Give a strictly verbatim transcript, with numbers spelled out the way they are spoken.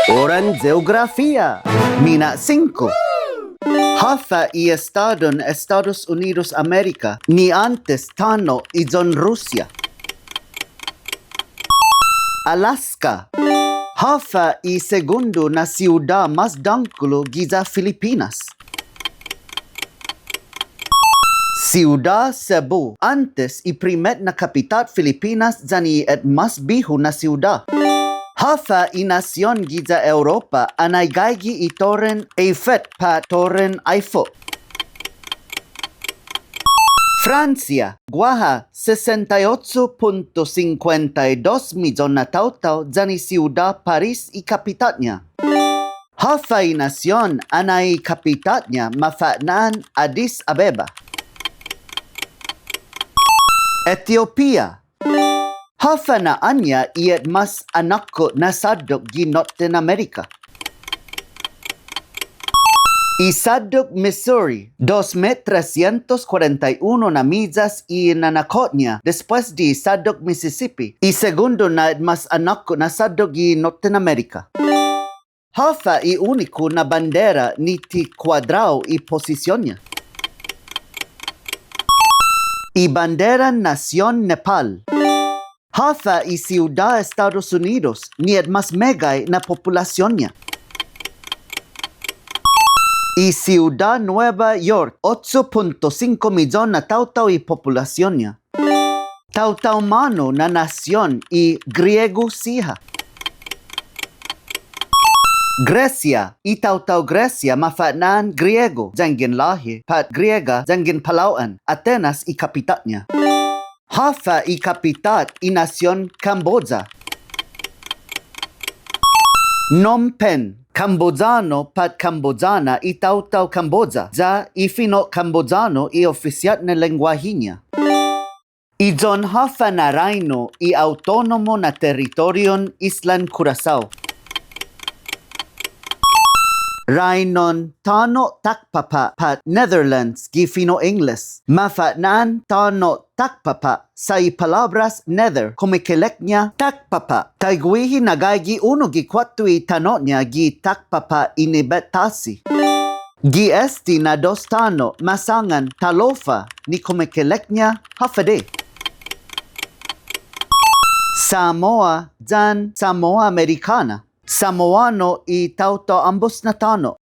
Oran Geografia. Mina' singko. Håfa i estadon Estados Unidos Amerika ni åntes tåno' iyon Rusia? Alaska. Håfa i segundo na siudå mas dångkolo giya Filipinas? Siudå Cebu, åntes i primet na kapitåt Filipinas yan i et mas bihu na siudå. Håfa i nasion giya Europa anai gaige i Toren Eiffel pat Toren Eiffel? Francia. Guaha sesenta y ocho punto cincuenta y dos miyon na taotao yan i siudå Paris i kapitåt-ña. Håfa i nasion anai i kapitåt-ña mafa'na'an Addis Abeba? Etiopia. Håfa na'ån-ña i et mas anåkko' na såddok gi Notten Amerika? I såddok Missouri, dos mil trescientos cuarenta y uno na miyas i nanåkko'-ña despues di såddok Mississippi, i segundo na et mas anåkko' na såddok gi Notten Amerika. Håfa i uniku na bandera ni ti kuådrao i posision-ña? I banderan nasion Nepal. Håfa i siudå Estados Unidos ni et mas meggai na populasion-ña? I siudå Nueva York, ocho punto singko miyon na taotao i populasion-ña. Taotao månu na nasion i Griego siha? Gresia. I taotao Gresia mafa'na'an Griego yanggen låhi, pat Griega yanggen palao'an. Atenas i kapitåt-ña. Håfa i kapitåt i nasion Kamboya? Phnom Penh. Kamboyånu pat Kamboyåna i taotao Kamboya, ya i fino' Kamboyånu i ofisiåt na lengguahi-ña. Iyon håfa na rainu i aotonomo na teritorion Islan Curazao? Rainon tåno' Takpapa' pat Netherlands gi fino' Ingles. Mafa'na'an tåno' Takpapa' sa' i palåbras nether kumekeilek-ña takpapa'. Taiguihi na gaige unu gi kuåtto i tano'-ña gi Takpapa' i nibet tasi. Gi este na dos tåno' masångan Talofa ni kumekeilek-ña håfa adai? Samoa yan Samoa Amerikåna. Samoano i taotao ambos na tåno'.